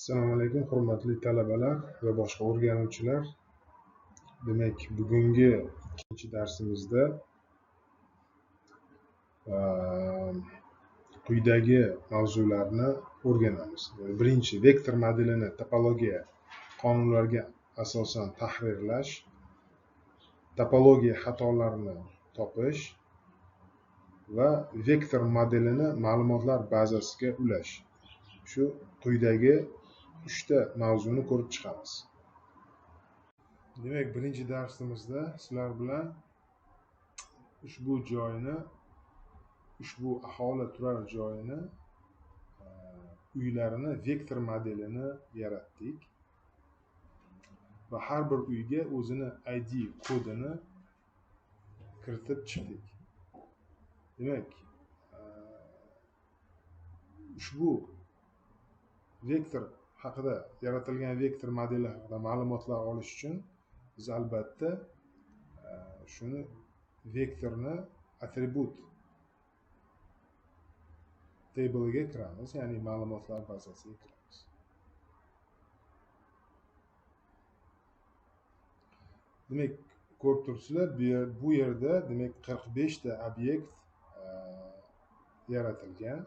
Assalomu alaykum, hurmatli talabalar va boshqa o'rganuvchilar. Demak, bugungi ikkinchi darsimizda quyidagi mavzularni o'rganamiz. Birinchi, vektor modelini topologiya qonunlariga asosan tahrirlash, topologiya xatolarini topish va vektor modelini ma'lumotlar bazasiga ulash. Shu quyidagi uchta mavzuni ko'rib chiqamiz. Demak, birinchi darsimizda sizlar bilan ushbu joyni, ushbu aholi turar joyini, uylarini vektor modelini yaratdik va har bir uyga o'zini ID kodini kiritib chiqdik. Demak, ushbu vektor haqida, yaratilgan vektor modeli haqida ma'lumotlar olish uchun biz albatta shuni vektorni atribut table'ga kiramiz, ya'ni ma'lumotlar bazasiga kiramiz. Demak, ko'rib turibsizlar, bu yerda demak 45 ta obyekt yaratilgan.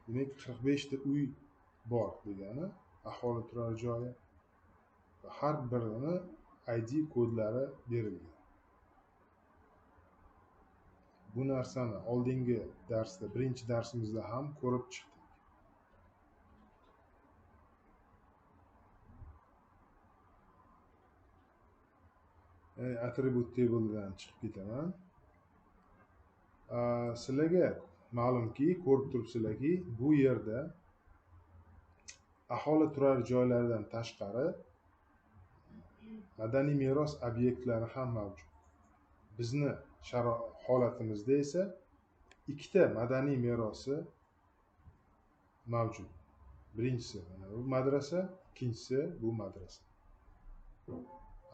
Demak, 45 ta uy bor degani aholi turar joyi va har birini ID kodlari berilgan. Bu narsani oldingi darsda, birinchi darsimizda ham ko'rib chiqdik. Atribut table'dan chiqib ketaman. Sizlarga ma'lumki, ko'rib turibsizlarki, bu yerda aholi turar joylaridan tashqari madaniy meros obyektlari ham mavjud. Bizni holatimizda esa ikkita madaniy merosi mavjud. Birinchisi mana bu madrasa, ikkinchisi bu madrasa.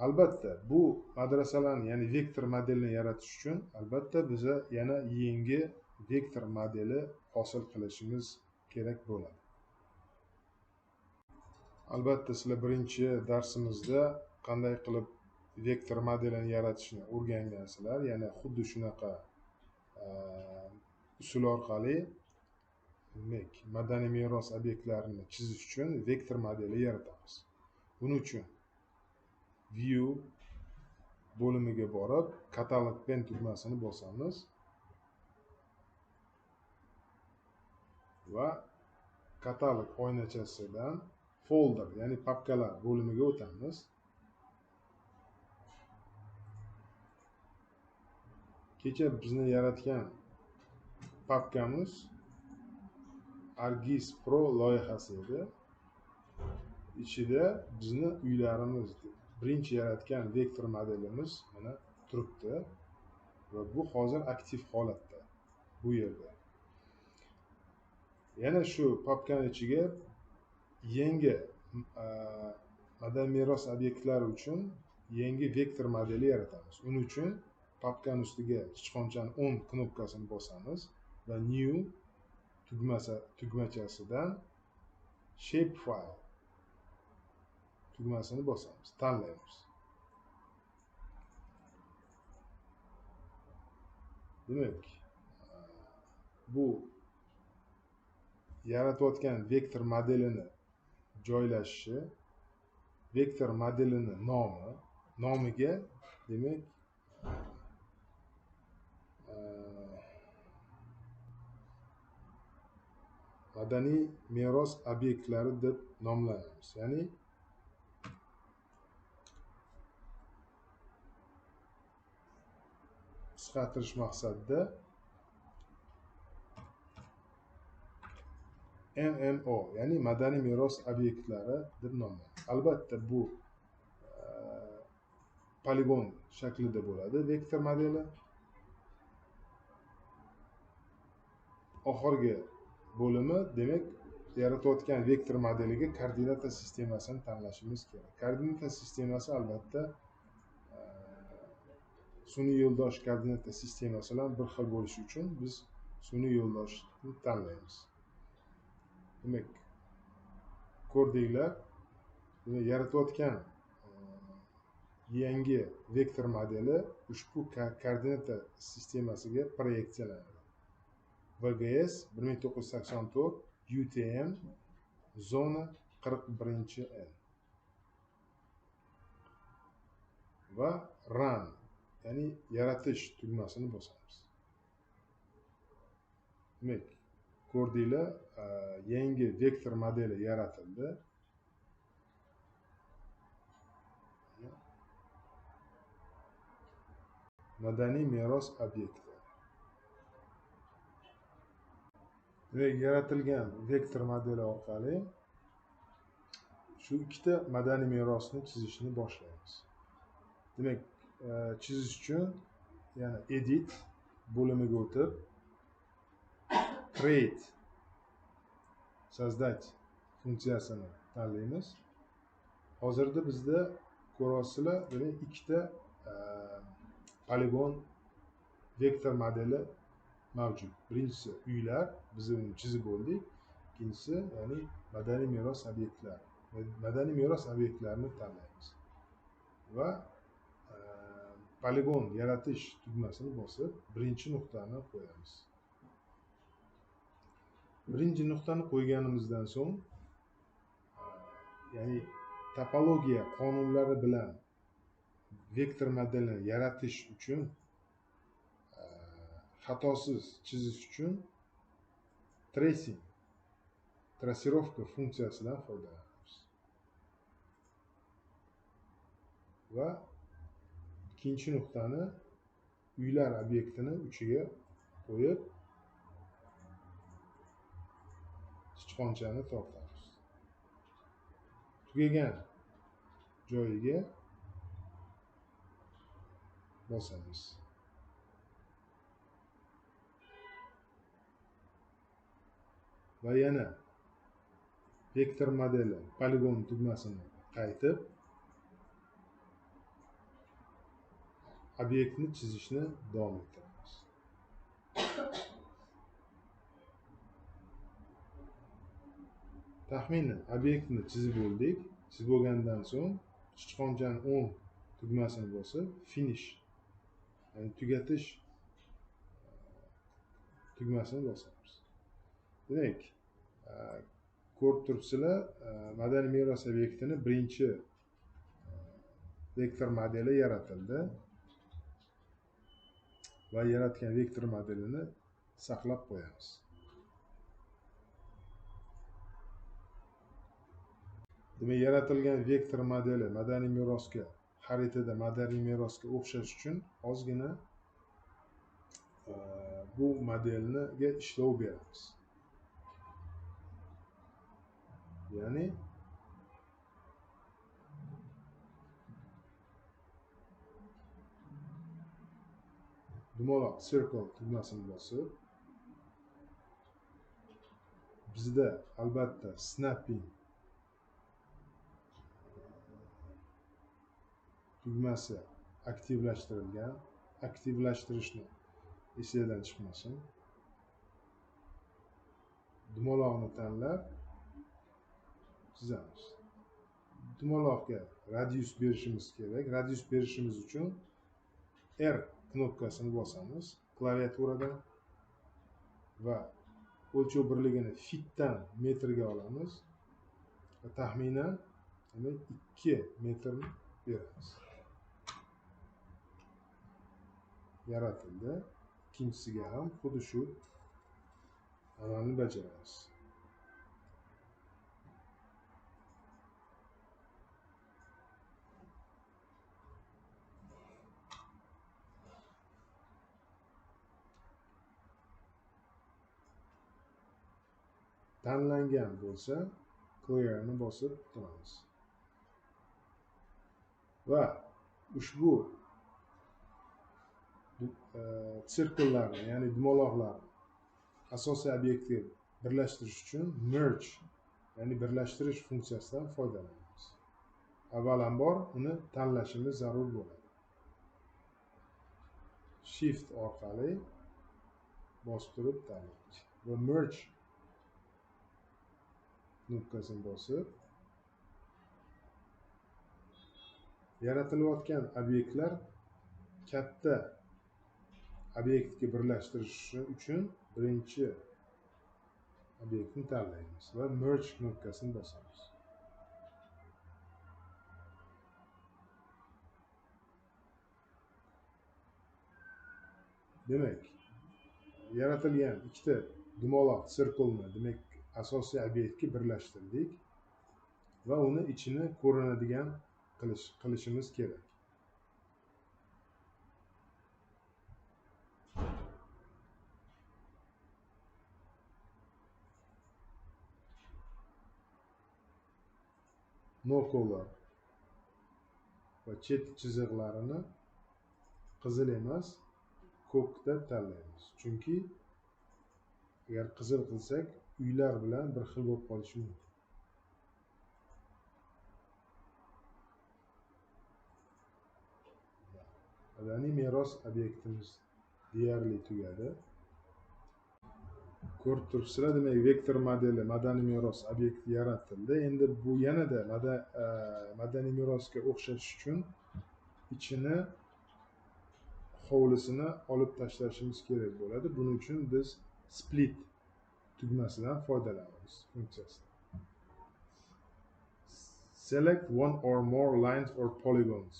Albatta, bu madrasalarni, ya'ni vektor modelini yaratish uchun albatta biza yana yangi vektor modeli hosil qilishimiz kerak bo'ladi. Albatta, sizlar birinchi darsimizda qanday qilib vektor modelini yaratishni o'rgangansizlar. Ya'ni xuddi shunaqa usul orqali demak madaniy meros obyektlarini chizish uchun vektor modeli yaratamiz. Buning uchun View bo'limiga borib, Catalog Pen tugmasini bosamiz va katalog oynachasidan folder, ya'ni papkalar bo'limiga o'tamiz. Kecha bizni yaratgan papkamiz ArcGIS Pro loyihasi edi. Ichida bizni uylarimiz, birinchi yaratgan vektor modelimiz mana turibdi va bu hozir aktiv holatda bu yerda. Yana shu papkani ichiga yangi madaniy meros obyektlari uchun yangi vektor modeli yaratamiz. Uning uchun papkani ustiga sichqonchani o'ng knopkasini bosamiz va New tugmachasidan Shapefile tugmasini bosamiz, tanlaymiz. Demak, bu yaratayotgan vektor modelini joylashishi, vektor modelini nomiga demak madaniy meros obyektlari deb nomlanamiz. Ya'ni qisqartirish maqsadida MMO, ya'ni madaniy meros obyektlari deb nomlanadi. Albatta, bu poligon shaklida bo'ladi vektor modeli. Oxirgi bo'limi, demak, yaratayotgan vektor modeliga koordinata sistemasini tanlashimiz kerak. Koordinata sistemasi albatta sun'iy yo'ldosh koordinata sistemasi bilan bir xil bo'lishi uchun biz sun'iy yo'ldoshni tanlaymiz. Demak, Ko'rdinglar, yaratayotgan yangi vektor modeli ushbu koordinata sistemasiga proyeksiyalanadi. VGS 1984 UTM zona 41N va run, ya'ni yaratish tugmasini bosamiz. Demak, ko'rdinglar, yangi vektor modeli yaratildi. Madaniy meros obyekti. Demak, yaratilgan vektor modeli orqali shu ikkita madaniy merosni chizishni boshlaymiz. Demak, chizish uchun yana edit bo'limiga o'tib create, создать funksiyasini tanlaymiz. Hozirda bizda ko'ryapsizlar, demak, ikkita poligon vektor modeli mavjud. Birinchisi uylar, biz uni chizib bo'ldik. Ikkinchisi, ya'ni madaniy meros obyektlari. Madaniy meros obyektlarini tanlaymiz va poligon yaratish tugmasini bosib, birinchi nuqtani qo'yamiz. Birinchi nuqtani qo'yganimizdan so'ng, ya'ni topologiya qonunlari bilan vektor modelini yaratish uchun, xatosiz chizish uchun tracing, trasirovka funksiyasidan foydalanamiz. Va ikkinchi nuqtani uylar obyektini uchiga qo'yib sichqonchani tortamiz. Tugagan joyiga bosamiz. Va yana vektor modeli poligon tugmasini qaytib obyektni chizishni davom ettiramiz. Taxminan obyektni chizib bo'ldik. Chizib bo'lgandan so'ng sichqonchani o'ng tugmasini bosib finish, ya'ni tugatish tugmasini bosamiz. Demak, ko'rib turibsizlar, madaniy meros obyektini birinchi vektor modeli yaratildi va yaratgan vektor modelini saqlab qo'yamiz. Demak, yaratilgan vektor modeli madaniy merosga, xaritada madaniy merosga o'xshash uchun ozgina bu modelniga ishlov beramiz. Ya'ni dumaloq circle tugmasini bosib, bizda albatta snapping tugmasi aktivlashtirilgan. Aktivlashtirishni esingizdan chiqmasin. Dumaloqni tanlab chizamiz. Dumaloqga radius berishimiz kerak. Radius berishimiz uchun R knopkasini bosamiz klaviaturadan va o'lchov birligini fitdan metrga olamiz va taxminan 2 metrni beramiz. Yaratildi. Ikkinchisiga ham xuddi shu amalni bajaramiz. Tanlangan bo'lsa clearni bosib turamiz. Va ushbu sirkllarni, ya'ni dumaloqlarni asosiy obyektga birlashtirish uchun merge, ya'ni birlashtirish funksiyasidan foydalanamiz. Avvalambor uni tanlashimiz zarur bo'ladi. Shift orqali bosib turib tanlaymiz va merge knopkasini bosib yaratilayotgan obyektlar katta obyektga birlashtirish uchun birinchi obyektni tanlaymiz va merge knopkasini bosamiz. Demak, yaratilgan ikkita dumaloq circle'ni demak asosiy obyektga birlashtirdik va uni ichini ko'rinadigan qilishimiz kerak. No color va chet chiziqlarini qizil emas, ko'k deb tanlaymiz. Chunki agar qizil qilsak, uylar bilan bir xil bo'lib qolishi mumkin. Madaniy meros obyektimiz deyarli tugadi. Ko'rib turibsizlar, demak vektor modeli madaniy meros obyekti yaratildi. Endi bu yanada madaniy merosga o'xshash uchun ichini, hovlisini olib tashlashimiz kerak bo'ladi. Buning uchun biz split tugmasidan foydalanamiz funksiyasidan. Select one or more lines or polygons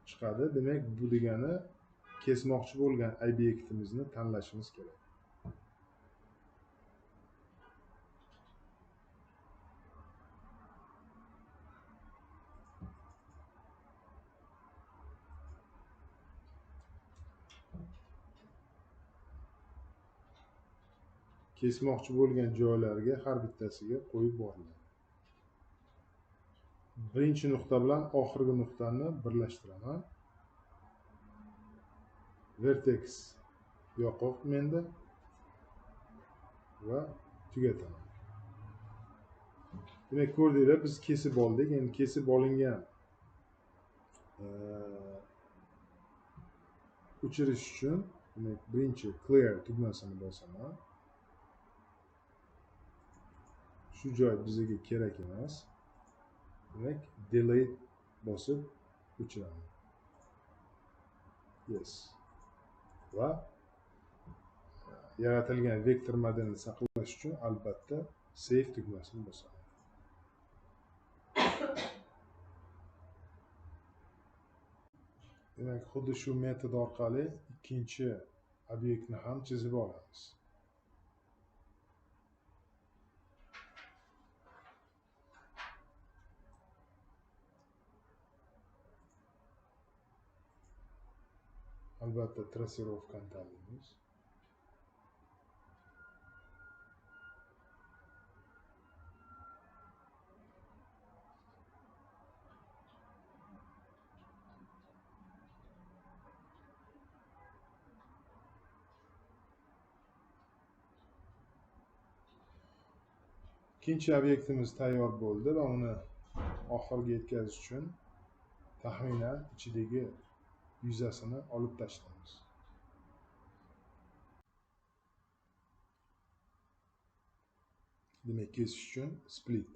chiqadi. Demak, bu degani kesmoqchi bo'lgan obyektimizni tanlashimiz kerak. Kesmoqchi bo'lgan joylarga har bittasiga qo'yib boriladi. Birinchi nuqta bilan oxirgi nuqtani birlashtiraman. Vertex yoqiq menda va tugataman. Demak, ko'rdinglar, biz kesib oldik. Endi kesib olingan o'chirish uchun demak birinchi clear tugmasini bosaman. Shu joy bizga kerak emas. Demak, delete bosib o'chiraman. Yes. Va yaratilgan vektor modelini saqlash uchun albatta save tugmasini bosaman. Demak, xuddi shu metod orqali ikkinchi obyektni ham chizib olamiz. Albatta trasirovkani tanlaymiz. Ikkinchi obyektimiz tayyor bo'ldi va uni oxiriga yetkazish uchun taxminan ichidagi yuzasini olib tashlaymiz. Demak, kesish uchun split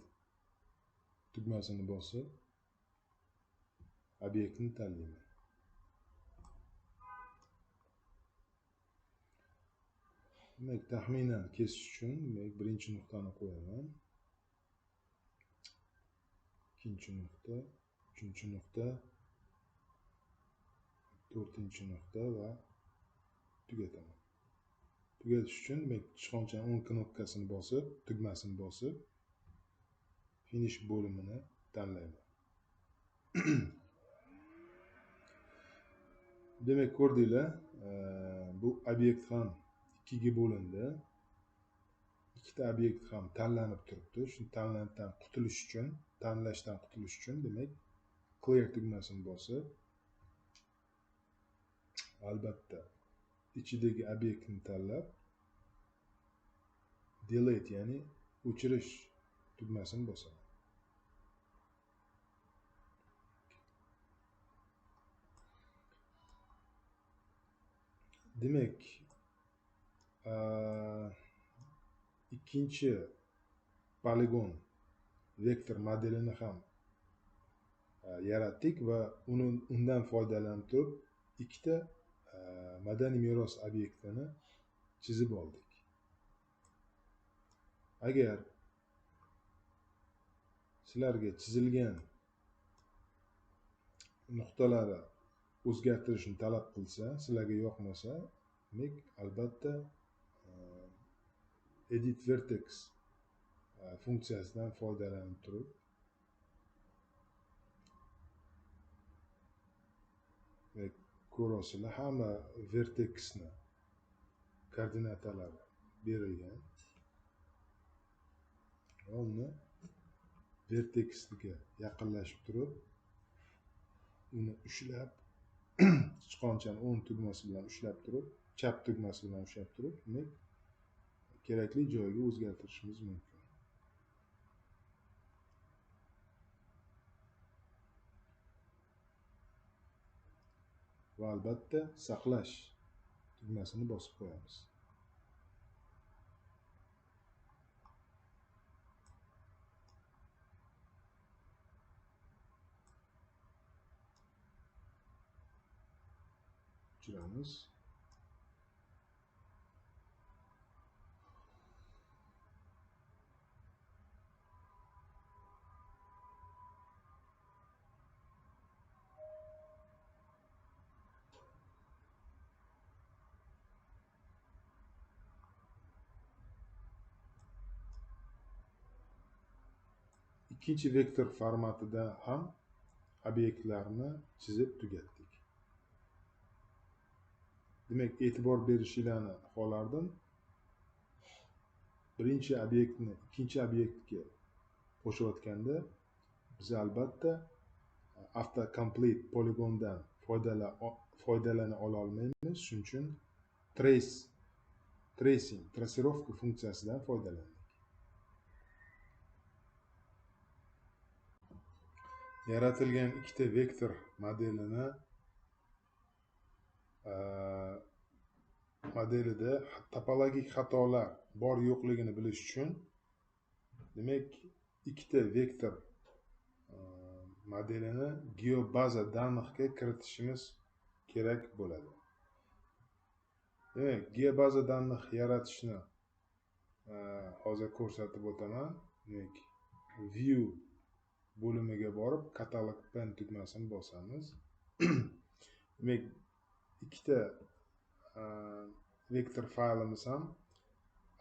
tugmasini bosib obyektni tanlayman. Demak, taxminan kesish uchun demak birinchi nuqtani qo'yaman. Ikkinchi nuqta, uchinchi nuqta, to'rtinchi nuqta va tugataman. Tugatish uchun demak sichqonchaning o'ng knopkasini bosib, tugmasini bosib finish bo'limini tanlayman. Demak, ko'rdinglar, bu obyekt ham ikkiga bo'lindi. Ikkita obyekt ham tanlanib turibdi. Shu tanlanishdan qutulish uchun, tanlashdan qutulish uchun demak clear tugmasini bosib albatta ichidagi obyektni tanlab delete, ya'ni o'chirish tugmasini bosaman. Demak, ikkinchi poligon vektor modelini ham yaratdik va undan foydalanib turib ikkita madaniy meros obyektini chizib oldik. Agar sizlarga chizilgan nuqtalari o'zgartirishni talab qilsa, sizlarga yoqmasa, demak, albatta edit vertex funksiyasidan foydalanib turib ko'rasizlar, hamma vertexni koordinatalari berilgan. Uni vertexga yaqinlashib turib, uni ushlab, sichqonchani o'ng tugmasi bilan ushlab turib, chap tugmasi bilan ushlab turib, demak, kerakli joyga o'zgartirishimiz mumkin. Va albatta saqlash tugmasini bosib qo'yamiz. O'chiramiz. Ikkinchi vektor formatida ham obyektlarni chizib tugatdik. Demak, e'tibor berishingizni xohlardim. Birinchi obyektni ikkinchi obyektga qo'shayotganda biz albatta autocomplete poligondan foydalana ola olmaymiz. Shuning uchun tracing, trasirovka funksiyasidan foydalandik. Yaratilgan ikkita vektor modelini modelida topologik xatolar bor yo'qligini bilish uchun, demak, ikkita vektor modelini geobaza данныхga kiritishimiz kerak bo'ladi. Demak, geobaza данных yaratishni hozir ko'rsatib o'taman. Demak, view bo'limiga borib, katalog pen tugmasini bosamiz. Demak, ikkita vektor faylimiz ham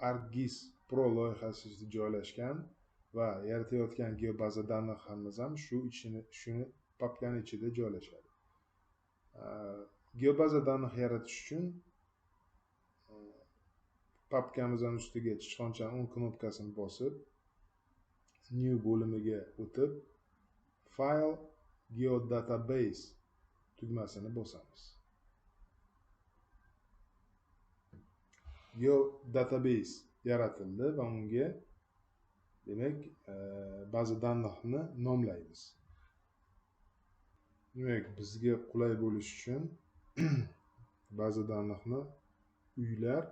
ArcGIS Pro loyihasi ichida joylashgan va yaratayotgan geobaza данныхimiz ham shuni papkani ichida joylashadi. Geobaza данных yaratish uchun papkamizning ustiga sichqonchani o'ng knopkasini bosib, New bo'limiga o'tib, File Geodatabase tugmasini bosamiz. Geodatabase yaratildi va unga, demak, baza данныхni nomlaymiz. Demak, bizga qulay bo'lish uchun baza данныхni uylar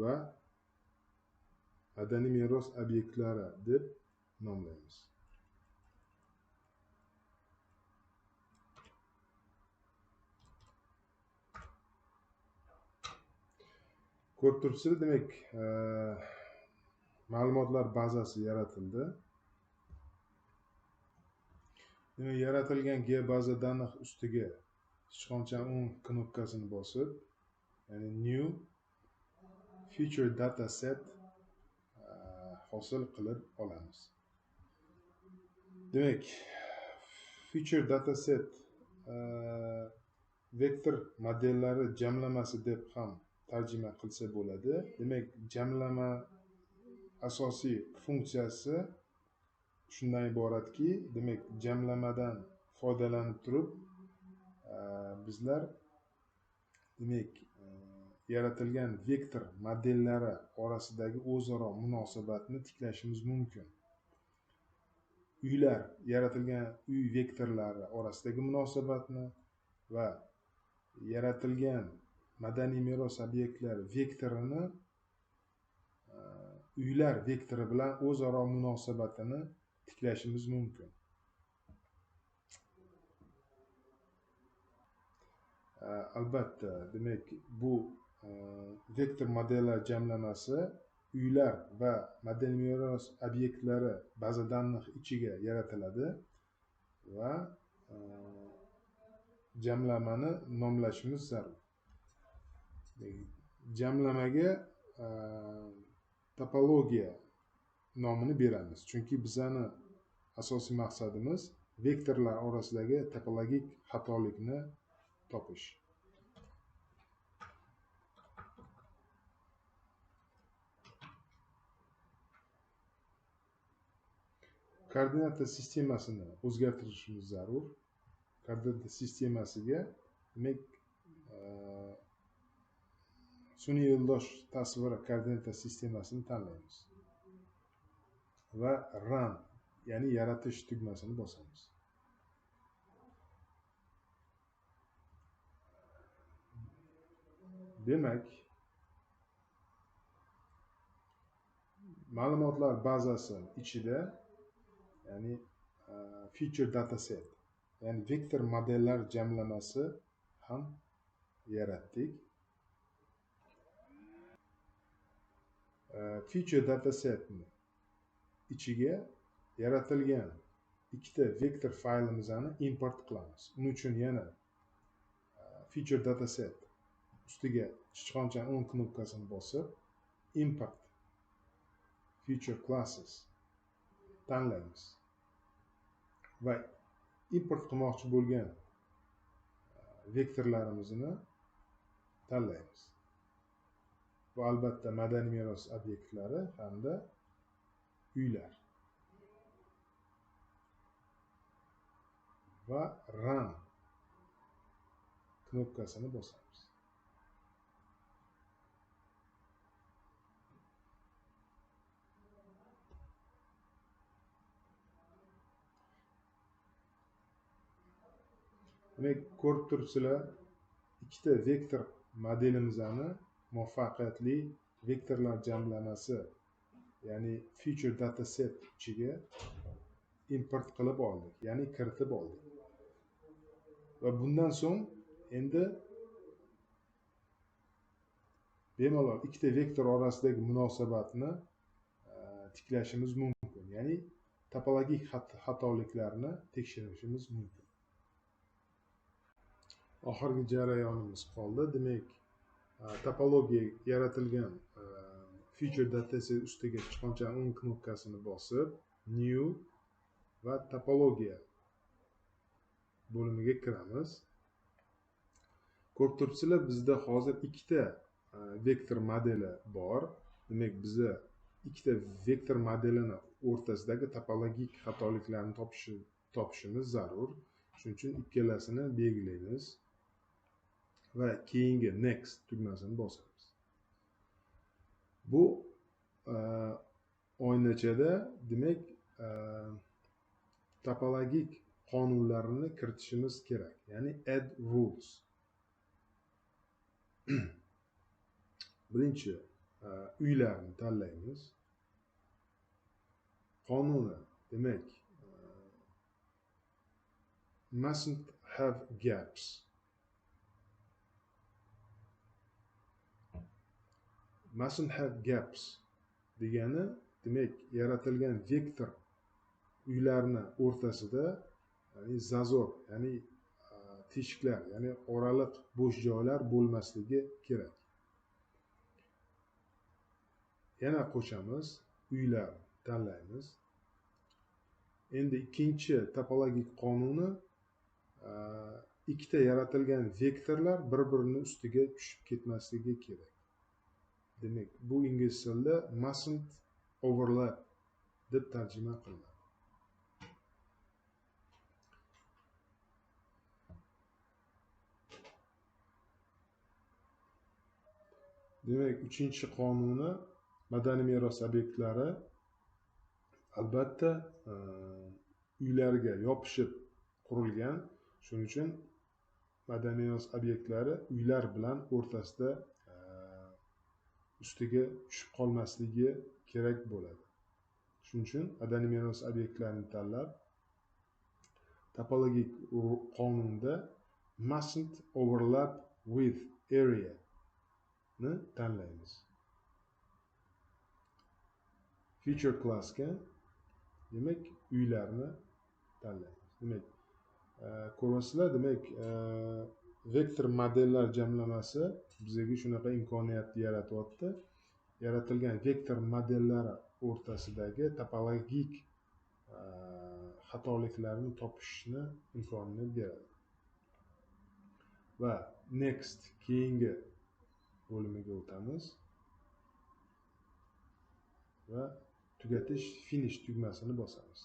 va madaniy meros obyektlari deb nomlaymiz. Ko'rib turibsizlar, demak, ma'lumotlar bazasi yaratildi. Demak, yaratilgan geobaza данных ustiga sichqonchani o'ng knopkasini bosib, ya'ni New Feature Dataset hosil qilib olamiz. Demak, Feature Dataset vektor modellari jamlamasi deb ham tarjima qilsa bo'ladi. Demak, jamlama asosiy funksiyasi shundan iboratki, demak, jamlamadan foydalanib turib bizlar, demak, yaratilgan vektor modellari orasidagi o'zaro munosabatni tiklashimiz mumkin. Uylar, yaratilgan uy vektorlari orasidagi munosabatni va yaratilgan madaniy meros obyektlari vektorini uylar vektori bilan o'zaro munosabatini tiklashimiz mumkin. Albatta, demak, bu vektor modellar jamlamasi uylar va madaniy meros obyektlari baza данных ichiga yaratiladi va jamlamani nomlashimiz zarur. Jamlamaga topologiya nomini beramiz, chunki bizani asosiy maqsadimiz vektorlar orasidagi topologik xatolikni topish. Koordinata sistemasini o'zgartirishimiz zarur. Koordinata sistemasiga, demak, sun'iy yo'ldosh tasviri koordinata sistemasini tanlaymiz va run, ya'ni yaratish tugmasini bosamiz. Demak, ma'lumotlar bazasi ichida, ya'ni feature dataset, ya'ni vektor modellar jamlamasi ham yaratdik. Feature datasetni ichiga yaratilgan ikkita vektor faylimizni import qilamiz. Uning uchun yana feature dataset ustiga sichqonchani o'ng knopkasini bosib, import feature classes tanlaymiz va import qilmoqchi bo'lgan vektorlarimizni tanlaymiz. Bu albatta madaniy meros obyektlari hamda uylar. Va run knopkasini bosamiz. Demak, ko'rib turibsizlar, ikkita vektor modelimizni muvaffaqiyatli vektorlar jamlamasi, ya'ni feature dataset ichiga import qilib oldik, ya'ni kiritib oldik. Va bundan so'ng endi bemalol ikkita vektor orasidagi munosabatni tiklashimiz mumkin, ya'ni topologik xatoliklarni tekshirishimiz mumkin. Oxirgi jarayonimiz qoldi. Demak, topologiya yaratilgan feature dataset ustiga sichqonchani o'ng knopkasini bosib, new va topologiya bo'limiga kiramiz. Ko'rib turibsizlar, bizda hozir ikkita vektor modeli bor. Demak, biza ikkita vektor modelini o'rtasidagi topologik xatoliklarni topishimiz zarur. Shuning uchun ikkalasini belgilaymiz va keyingi next tugmasini bosamiz. Bu oynachada, demak, topologik qonunlarni kiritishimiz kerak, ya'ni add rules. Birinchi uylarni tanlaymiz. Qonuni, demak, mustn't have gaps. Mustn't have gaps degani, demak, yaratilgan vektor uylarni o'rtasida, ya'ni zazor, ya'ni teshiklar, ya'ni oraliq bo'sh joylar bo'lmasligi kerak. Yana qo'shamiz, uylar tanlaymiz. Endi ikkinchi topologik qonuni, ikkita yaratilgan vektorlar bir-birini ustiga tushib ketmasligi kerak. Demak, bu ingliz tilida mustn't overlap deb tarjima qilinadi. Demak, uchinchi qonuni madaniy meros obyektlari albatta uylarga yopishib qurilgan. Shuning uchun madaniy meros obyektlari uylar bilan o'rtasida ustiga tushib qolmasligi kerak bo'ladi. Shuning uchun madaniy meros obyektlarini tanlab topologik qonunda mustn't overlap with area ni tanlaymiz. Feature classga demak uylarni tanlaymiz. Demak, ko'rasizlar, demak vektor modellar jamlamasi bizga shunaqa imkoniyatni yaratyapti. Yaratilgan vektor modellari o'rtasidagi topologik xatoliklarni topishni imkonini beradi. Va next keyingi bo'limiga o'tamiz va tugatish finish tugmasini bosamiz.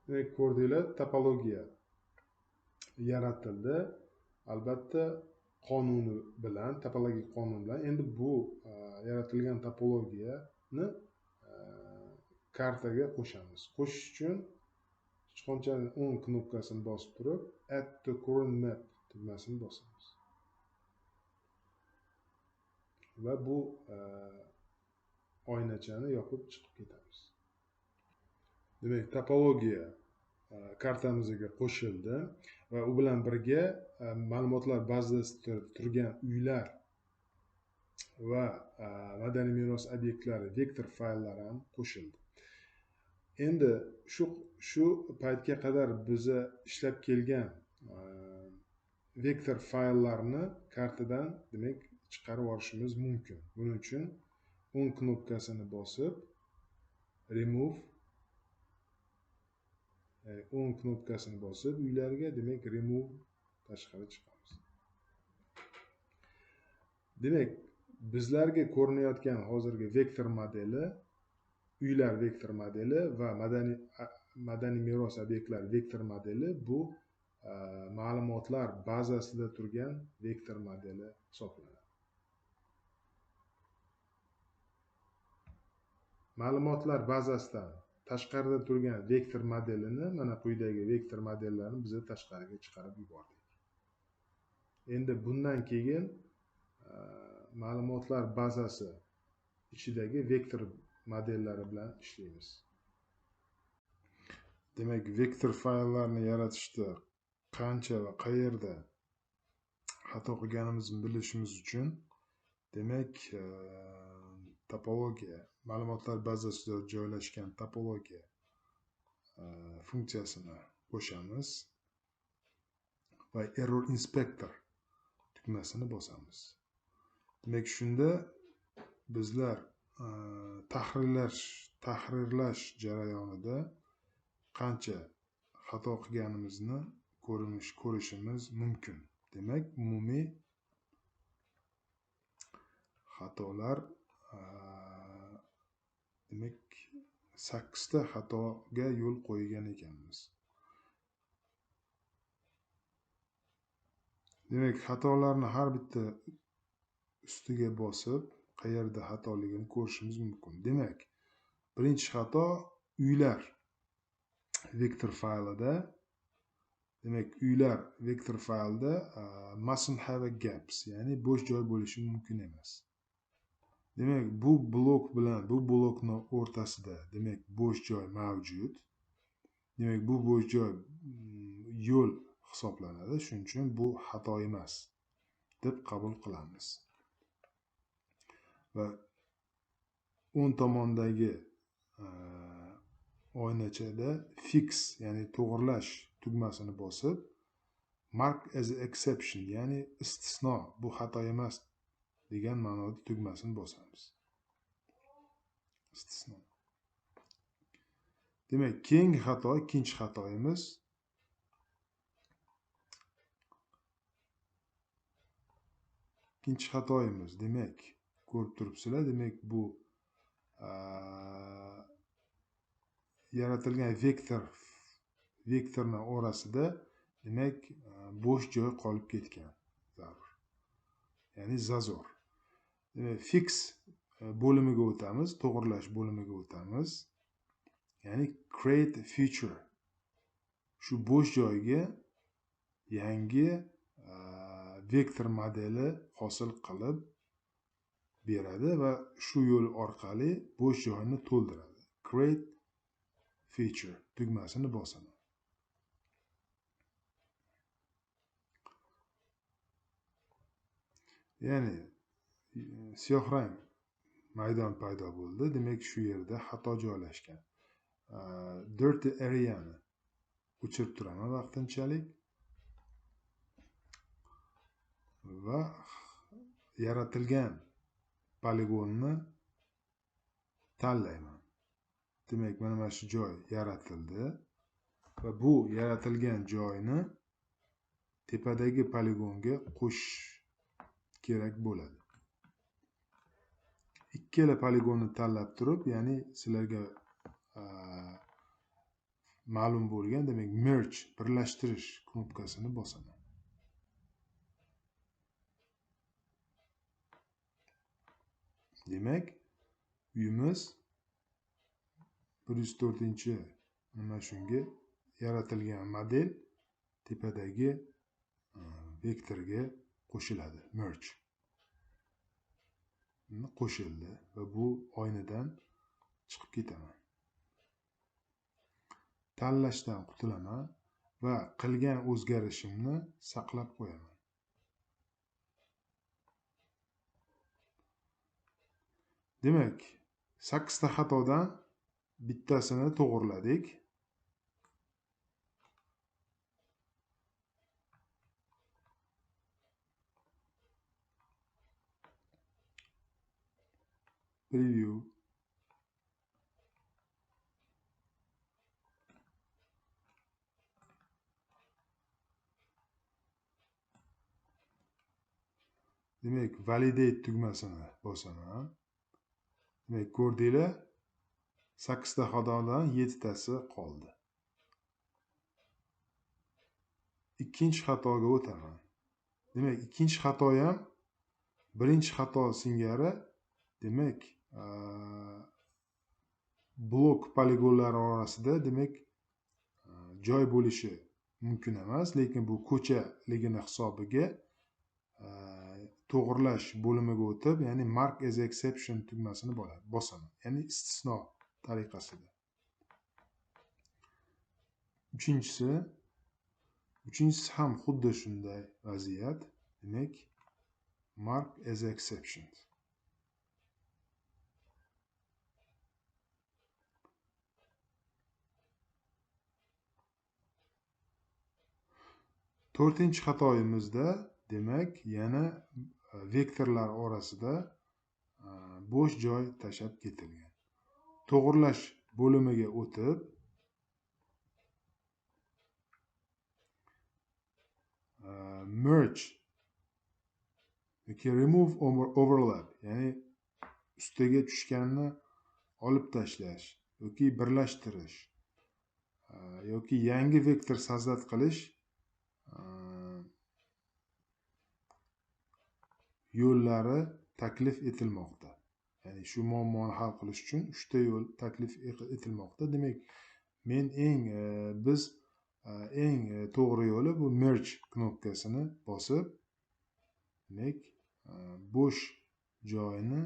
Demak, ko'rdinglar, topologiya yaratildi. Albatta qonuni bilan, topologik qonun bilan. Endi bu yaratilgan topologiyani kartaga qo'shamiz. Qo'shish uchun sichqonchaning o'ng knopkasini bosib turib, Add to current map tugmasini bosamiz. Va bu oynachani yopib chiqib ketamiz. Demak, topologiya kartamizga qo'shildi va u bilan birga ma'lumotlar bazasida turgan uylar va madaniy meros obyektlari vektor fayllari ham qo'shildi. Endi shu paytga qadar biza ishlab kelgan vektor fayllarni kartadan demak chiqarib yuborishimiz mumkin. Buning uchun o'ng knopkasini bosib remove, o'ng knopkasini bosib uylarga demak remove tashqari chiqamiz. Demak, bizlarga ko'rinayotgan hozirgi vektor modeli, uylar vektor modeli va madaniy meros obyektlari vektor modeli bu ma'lumotlar bazasida turgan vektor modeli hisoblanadi. Ma'lumotlar bazasidan tashqarida turgan vektor modelini, mana quyidagi vektor modellarini biz tashqariga chiqarib yubordik. Endi bundan keyin ma'lumotlar bazasi ichidagi vektor modellari bilan ishlaymiz. Demak, vektor fayllarni yaratishda qancha va qayerda xato qilganimizni bilishimiz uchun demak topologiya, ma'lumotlar bazasida joylashgan topologiya funksiyasini qo'shamiz va error inspector tugmasini bosamiz. Demak, shunda bizlar tahrirlash jarayonida qancha xato qilganimizni ko'rishimiz mumkin. Demak, umumiy xatolar demak 8 ta xatoga yo'l qo'ygan ekanmiz. Demak, xatolarni har bitta ustiga bosib qayerda xatoligini ko'rishimiz mumkin. Demak, birinchi xato uylar vektor faylida. Demak, uylar vektor faylida mustn't have a gaps, ya'ni bo'sh joy bo'lishi mumkin emas. Demak, bu blok bilan bu blokning o'rtasida demak bo'sh joy mavjud. Demak, bu bo'sh joy yo'l hisoblanadi. Shuning uchun bu xato emas deb qabul qilamiz. Va o'ng tomondagi oynachada fix, ya'ni to'g'rilash tugmasini bosib mark as exception, ya'ni istisno, bu xato emas degan ma'noda tugmasini bosamiz. Istisno. Demak, keyingi xato, ikkinchi xatoyimiz demak, ko'rib turibsizlar, demak bu yaratilgan vektorning orasida demak bo'sh joy qolib ketgan zarur. Ya'ni zazor. Demak, fix bo'limiga o'tamiz, to'g'rilash bo'limiga o'tamiz. Ya'ni create feature. Shu bo'sh joyga yangi vektor modeli hosil qilib beradi va shu yo'l orqali bo'sh joyni to'ldiradi. Create feature tugmasini bosaman. Ya'ni siyoh rang maydon paydo bo'ldi. Demak, shu yerda xato joylashgan. Dirty area'ni o'chirib turaman vaqtinchalik va yaratilgan poligonni tanlayman. Demak, mana shu joy yaratildi va bu yaratilgan joyni tepadagi poligonga qo'shish kerak bo'ladi. Ikkala poligonni tanlab turib, ya'ni sizlarga ma'lum bo'lgan, demak, merge, birlashtirish knopkasini bosaman. Demak, uyimiz 104-chi mana shunga yaratilgan model tepadagi vektorga qo'shiladi, merge. Qo'shildi va bu oynadan chiqib ketaman. Tanlashdan qutulaman va qilgan o'zgarishimni saqlab qo'yaman. Demak, 8 ta xatodan bittasini to'g'riladik. Preview. Demak, validate tugmasini bosaman. Demak, ko'rdinglar, 8 ta xatodan 7 tasi qoldi. Ikkinchi xatoga o'taman. Demak, ikkinchi xato ham birinchi xato singari, demak, blok poligonlari orasida, demak, joy bo'lishi mumkin emas, lekin bu ko'chaligini hisobiga to'g'rilash bo'limiga o'tib, ya'ni mark as exception tugmasini bosaman, ya'ni istisno tariqasida. Uchinchisi ham xuddi shunday vaziyat, demak, mark as exception. To'rtinchi xatoyimizda, demak, yana vektorlar orasida bo'sh joy tashlab ketilgan. To'g'rilash bo'limiga o'tib, merge yoki remove overlap, ya'ni ustiga tushganni olib tashlash yoki birlashtirish yoki yangi vektor sazlat qilish yo'llari taklif etilmoqda. Ya'ni shu muammoni hal qilish uchun 3 ta yo'l taklif etilmoqda. Demak, men biz eng to'g'ri yo'li bu merge knopkasini bosib, demak, bo'sh joyini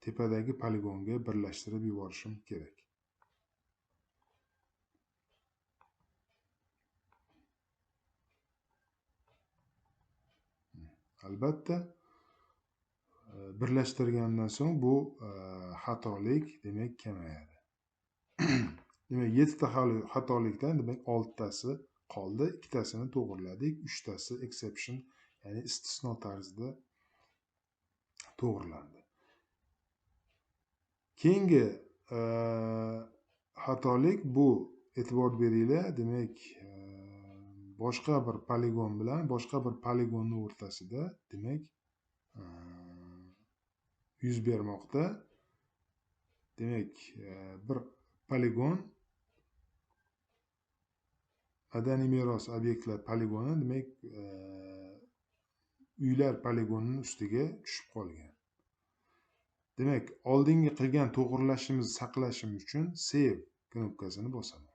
tepadagi poligonga birlashtirib yuborishim kerak. Albatta, birlashtirgandan so'ng bu xatolik, demak, kamayadi. Demak, 7 ta xatolikdan, demak, 6 tasi qoldi, 2 tasini to'g'riladik, 3 tasi exception, ya'ni istisno tarzida to'g'rilandi. Keyingi xatolik bu, e'tibor beringlar, demak, boshqa bir poligon bilan boshqa bir poligonni o'rtasida, demak, yuz bermoqda. Demak, bir poligon madaniy meros obyektlar poligoni, demak, uylar poligonining ustiga tushib qolgan. Demak, oldingi qilgan to'g'rilashimizni saqlashim uchun Save knopkasini bosaman.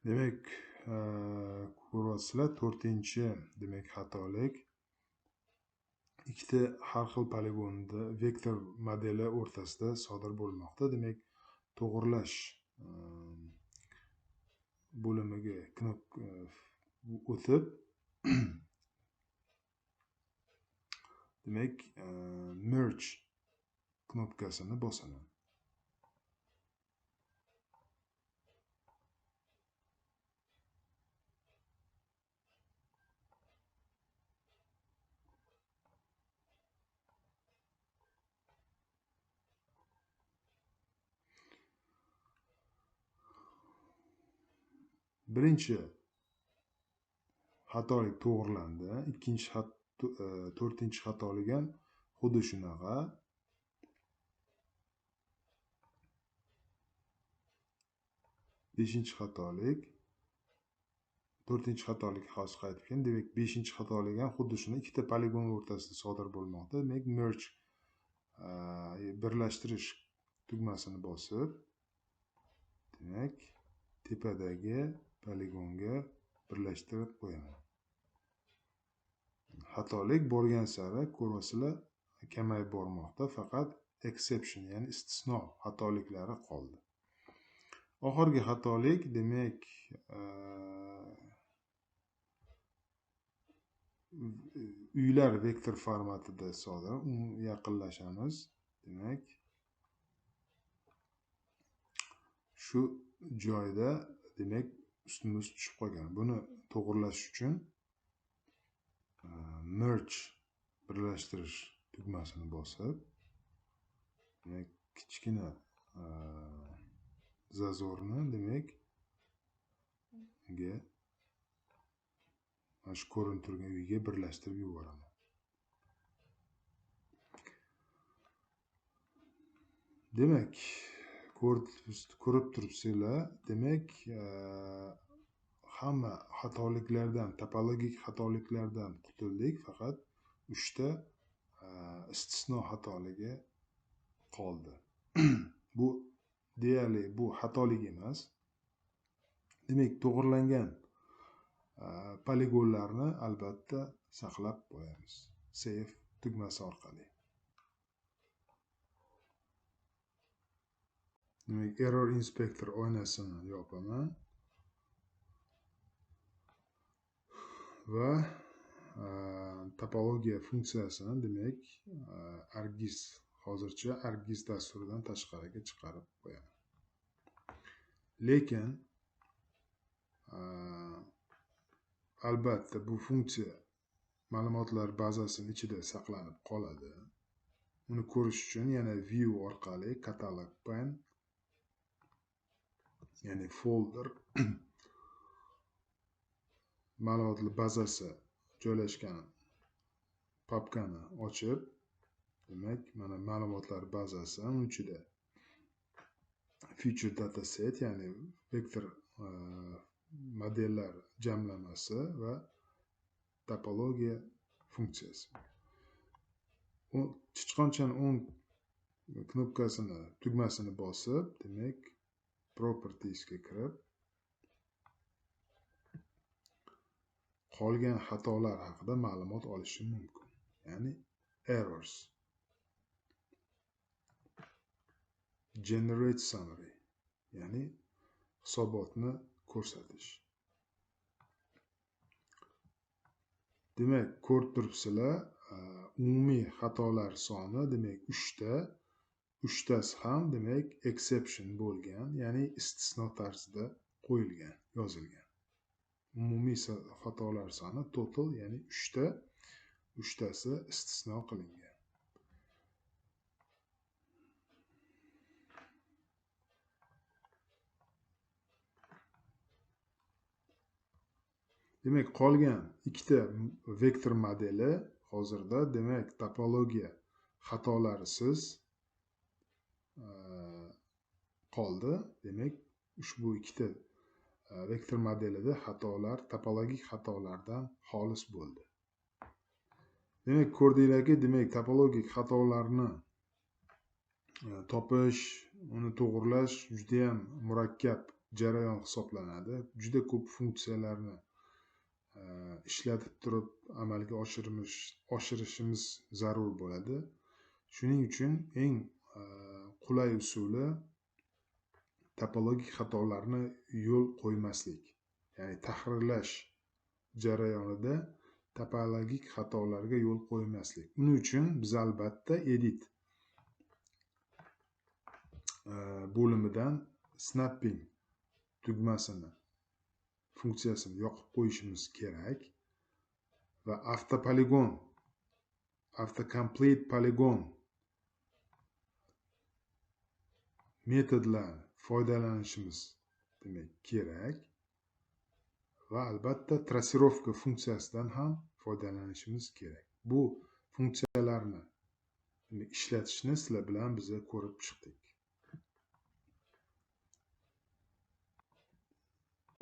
Demak, ko'ryapsizlar, 4-chi demak xatolik ikkita har xil poligonda vektor modeli o'rtasida sodir bo'lmoqda. Demak, to'g'rilash bo'limiga knopka o'tib, demak, merge knopkasini bosaman. Birinchi xatolik to'g'rilandi, ikkinchi to'rtinchi xatolik ham xuddi shunaqa. Beshinchi xatolik, to'rtinchi xatolik hozir qaytib keldim. Demak, beshinchi xatolik ham xuddi shuni ikkita poligon o'rtasida sodir bo'lmoqda. Demak, merge birlashtirish tugmasini bosib, demak, tepadagi poligonga birlashtirib qo'yaman. Xatolik borgan sari ko'rasizlar kamayib bormoqda, faqat exception, ya'ni istisno xatoliklari qoldi. Oxirgi xatolik, demak, uylar vektor formatida sodir. Yaqinlashamiz. Demak, shu joyda demak ustimiz tushib qolgan. Buni to'g'rilash uchun merge birlashtirish tugmasini bosib, demak kichkina zazorni demak unga mana shu ko'rinib turgan uyga birlashtirib yuboraman. Demak, ko'rib turibsizlar, demak hamma xatoliklardan, topologik xatoliklardan qutuldik, faqat 3 ta istisno xatoligi qoldi. Bu deyarli bu xatolik emas. Demak, to'g'rilangan poligonlarni albatta saqlab qo'yamiz Save tugmasi orqali. Demak, Error Inspector oynasini yopaman va topologiya funksiyasini demak ArcGIS hozircha ArcGIS dasturidan tashqariga chiqarib qo'yaman. Lekin albatta bu funksiya ma'lumotlar bazasining ichida saqlanib qoladi. Uni ko'rish uchun yana View orqali Catalog Pane, ya'ni folder ma'lumotlar bazasi joylashgan papkani ochib, demak, mana ma'lumotlar bazasi, uning ichida feature dataset, ya'ni vektor modellar jamlamasi va topologiya funksiyasi. Sichqonchani o'ng knopkasini, tugmasini bosib, demak, Propertiesga kirib, qolgan xatolar haqida ma'lumot olishim mumkin. Ya'ni errors. Generate summary, ya'ni hisobotni ko'rsatish. Demak, ko'rib turibsizlar, umumiy xatolar soni demak 3 ta, 3tasi ham demak exception bo'lgan, ya'ni istisno tarzida qo'yilgan, yozilgan. Umumiy xatolar soni total, ya'ni 3 ta, 3tasi istisno qilingan. Demak, qolgan ikkita vektor modeli hozirda demak topologiya xatolarisiz qoldi. Demak, ushbu ikkita Vektor modelida xatolar topologik xatolardan xolis bo'ldi. Demak, ko'rdinglarki, demak topologik xatolarni topish, uni to'g'irlash juda ham murakkab jarayon hisoblanadi. Juda ko'p funksiyalarni ishlatib turib amalga oshirishimiz zarur bo'ladi. Shuning uchun eng qulay usuli topologik xatolarni yo'l qo'ymaslik, ya'ni tahrirlash jarayonida topologik xatolarga yo'l qo'ymaslik. Buning uchun biz albatta edit bo'limidan snapping tugmasini funksiyasini yoqib qo'yishimiz kerak va avtopoligon, autocomplete poligon metodlar foydalanishimiz demak kerak va albatta trasirovka funksiyasidan ham foydalanishimiz kerak. Bu funksiyalarni ishlatishni sizlar bilan biz ko'rib chiqdik.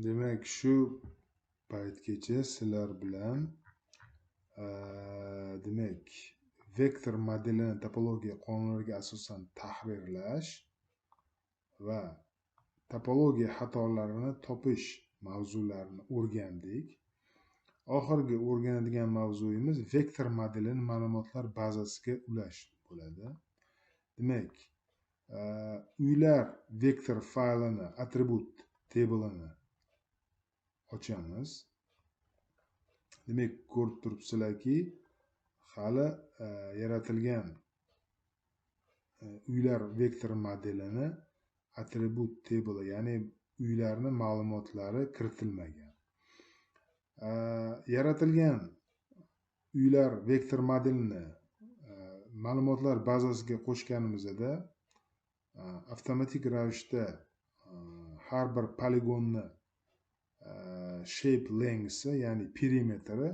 Demak, shu paytgacha sizlar bilan demak vektor modelini topologiya qonunlariga asosan tahrirlash va topologiya xatolarini topish mavzularini o'rgandik. Oxirgi o'rganadigan mavzuyimiz vektor modelini ma'lumotlar bazasiga ulash bo'ladi. Demak, uylar vektor faylini atribut table'ini ochamiz. Demak, ko'rib turibsizlarki, hali yaratilgan uylar vektor modelini atribut table, ya'ni uylarning ma'lumotlari kiritilmagan. Yaratilgan uylar vektor modelini ma'lumotlar bazasiga qo'shganimizda avtomatik ravishda har bir poligonni shape length'i, ya'ni perimetri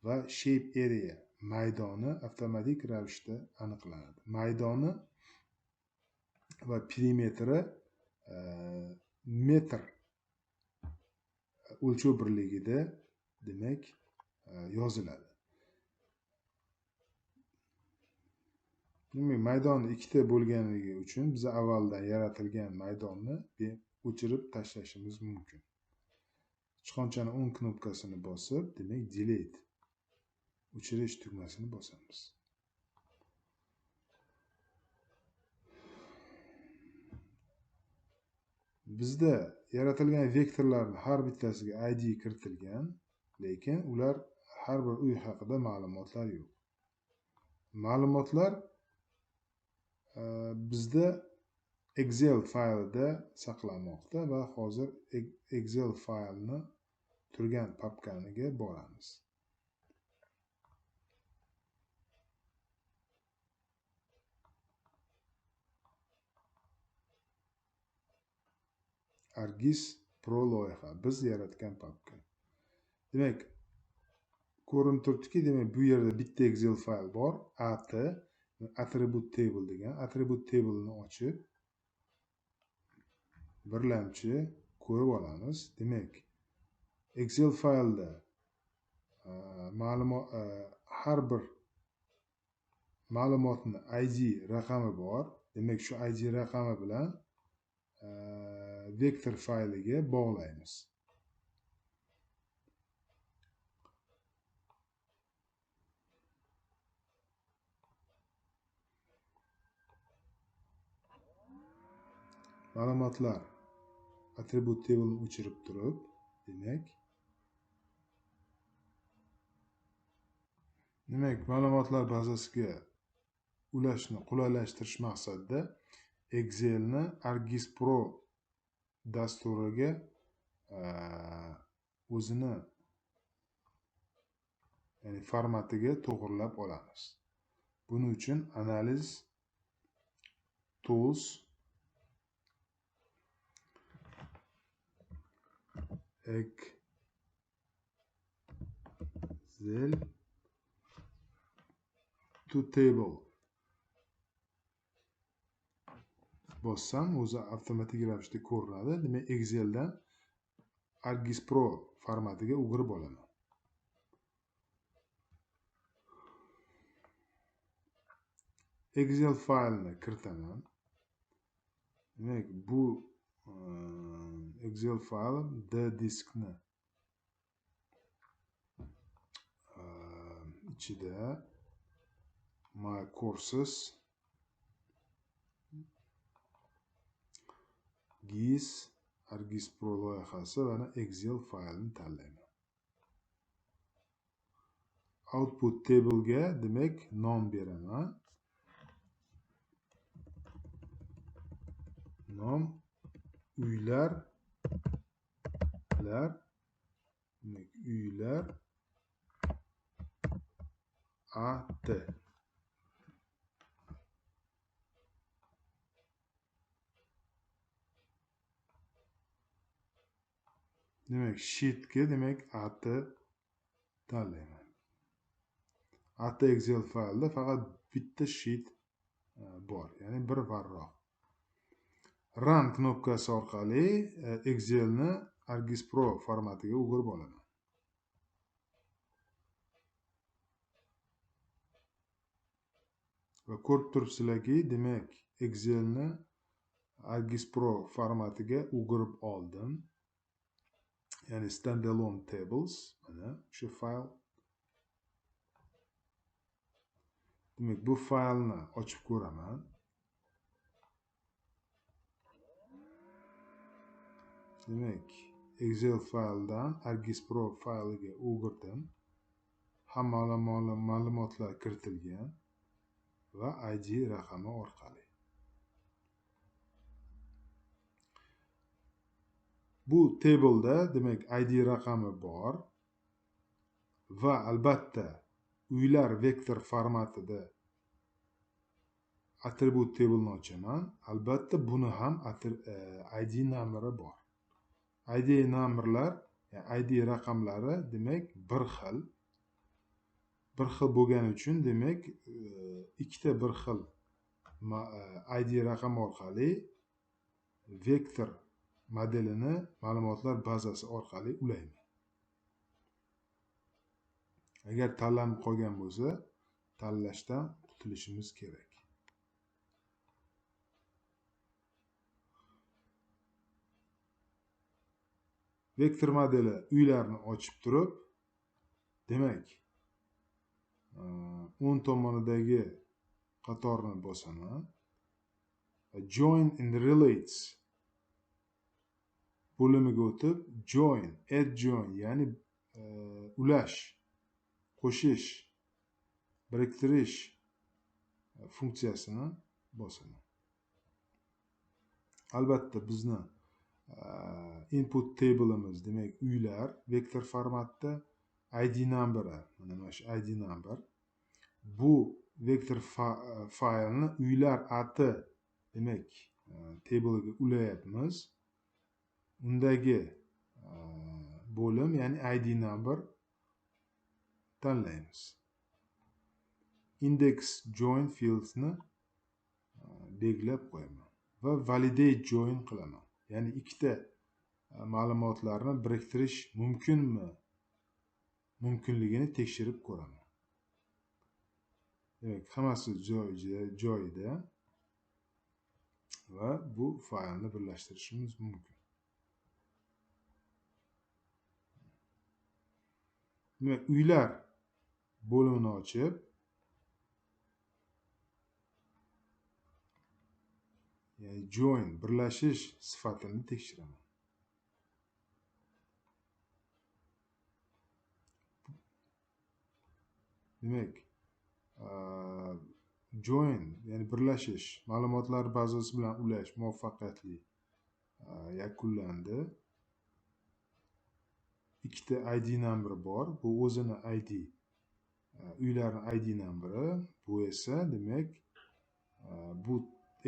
va shape area maydoni avtomatik ravishda aniqlanadi. Maydoni va perimetri metr o'lchov birligida demak yoziladi. Demak, maydon ikkita bo'lganligi uchun biz avvaldan yaratilgan maydonni o'chirib tashlashimiz mumkin. Sichqonchani o'ng knopkasini bosib, demak delete o'chirish tugmasini bosamiz. Bizda yaratilgan vektorlarning har bittasiga ID kiritilgan, lekin ular har bir uy haqida ma'lumotlar yo'q. Ma'lumotlar bizda Excel faylida saqlanmoqda va hozir Excel faylni turgan papkaniga boramiz. ArcGIS Pro loyiha biz yaratgan papka. Demak, ko'rinib turibdiki, demak bu yerda bitta Excel fayl bor, at atribut table degan. Atribut table'ni ochib birlamchi ko'rib olamiz. Demak, Excel faylda ma'lumot har bir ma'lumotni ID raqami bor. Demak, shu ID raqami bilan vektor fayliga bog'laymiz. Ma'lumotlar atribut table'ni o'chirib turib, demak ma'lumotlar bazasiga ulashni qulaylashtirish maqsadida Excelni ArcGIS Pro dasturiga o'zini, ya'ni formatiga to'g'rilab olamiz. Buning uchun analiz tools Excel to table bossam o'zi avtomatik ravishda ko'rinadi. Demak, Exceldan ArcGIS Pro formatiga o'girib olaman. Excel faylni kiritaman. Demak, bu Excel fayl D diskni ichida My Courses GIS ArcGIS Pro loyihasi va Excel faylini tanlayman. Output table'ga demak nom beraman. Nom uylar lar, demak uylar AT. Demak sheetga demak AT tanlayman. AT Excel faylda faqat bitta sheet bor, ya'ni bir varroq. Run knopkasi orqali Excelni ArcGIS Pro formatiga o'girib olaman. Va ko'rib turibsizlarki, demak Excelni ArcGIS Pro formatiga o'girib oldim. Ya'ni standalone tables, mana shu fayl. Demak, bu faylni ochib ko'raman. Demak, Excel fayldan ArcGIS Pro fayliga o'girdim. Hamma ma'lumotlar kiritilgan va ID raqami orqali. Bu tableda demak ID raqami bor va albatta uylar vektor formatida atribut tableni ochaman. Albatta buni ham ID nomeri bor. ID nomerlar, ya'ni ID raqamlari demak bir xil. Bir xil bo'lgani uchun demak ikkita bir xil ID raqami orqali vektor modelini ma'lumotlar bazasi orqali ulayman. Agar tanlanib qolgan bo'lsa, tanlashdan qutulishimiz kerak. Vektor modeli uylarni ochib turib, demak, o'ng tomonidagi qatorni bosaman. Join and relates bo'limiga o'tib, join, add join, ya'ni ulash, qo'shish, biriktirish funksiyasini bosaman. Albatta bizni input table'imiz demak uylar vektor formatda, ID numberi, mana shu ID number. Bu vektor faylni uylar AT demak table'ga ulayapmiz. Undagi bo'lim, ya'ni ID number tanlaymiz. Index join fieldsni belgilab qo'yaman va validate join qilaman. Ya'ni ikkita ma'lumotlarni biriktirish mumkinmi, mumkinligini tekshirib ko'raman. Demak, hammasi joyida va bu faylni birlashtirishimiz mumkin. Demak, uylar bo'limini ochib, ya'ni join, birlashish sifatini tekshiraman. Demak, join, ya'ni birlashish, ma'lumotlar bazasi bilan ulash muvaffaqiyatli yakunlandi. Ikkita ID number bor. Bu o'zini ID, uylarning ID numberi, bu esa demak bu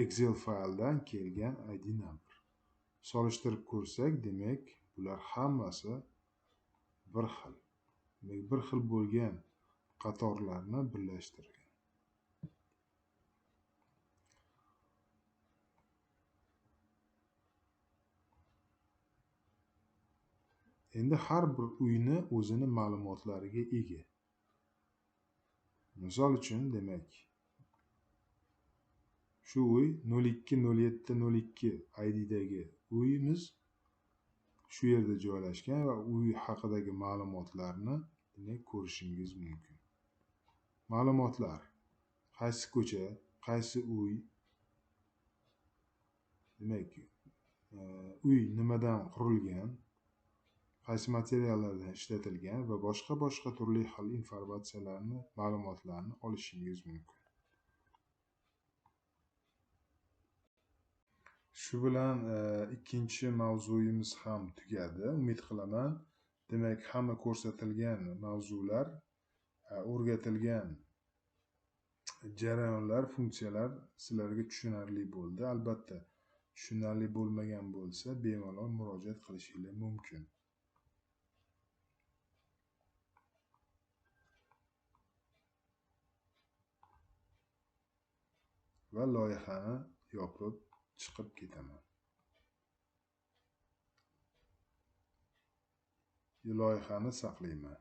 Excel fayldan kelgan ID number. Solishtirib ko'rsak, demak, bular hammasi bir xil. Demak, bir xil bo'lgan qatorlarni birlashtirgan. Endi har bir uyni o'zini ma'lumotlariga ega. Misol uchun, demak, shu uy 020702 IDdagi uyimiz shu yerda joylashgan va uy haqidagi ma'lumotlarni demak ko'rishingiz mumkin. Ma'lumotlar: qaysi ko'cha, qaysi uy, demak, uy nimadan qurilgan, qaysi materiallardan ishlatilgan va boshqa turli xil informatsiyalarni, ma'lumotlarni olishingiz mumkin. Shu bilan ikkinchi mavzuyimiz ham tugadi. Umid qilaman, demak, hamma ko'rsatilgan mavzular, o'rgatilgan jarayonlar, funksiyalar sizlarga tushunarli bo'ldi. Albatta, tushunarli bo'lmagan bo'lsa, bemalol murojaat qilishingiz mumkin. Va loyihani yopib chiqib ketaman. Loyihani saqlayman.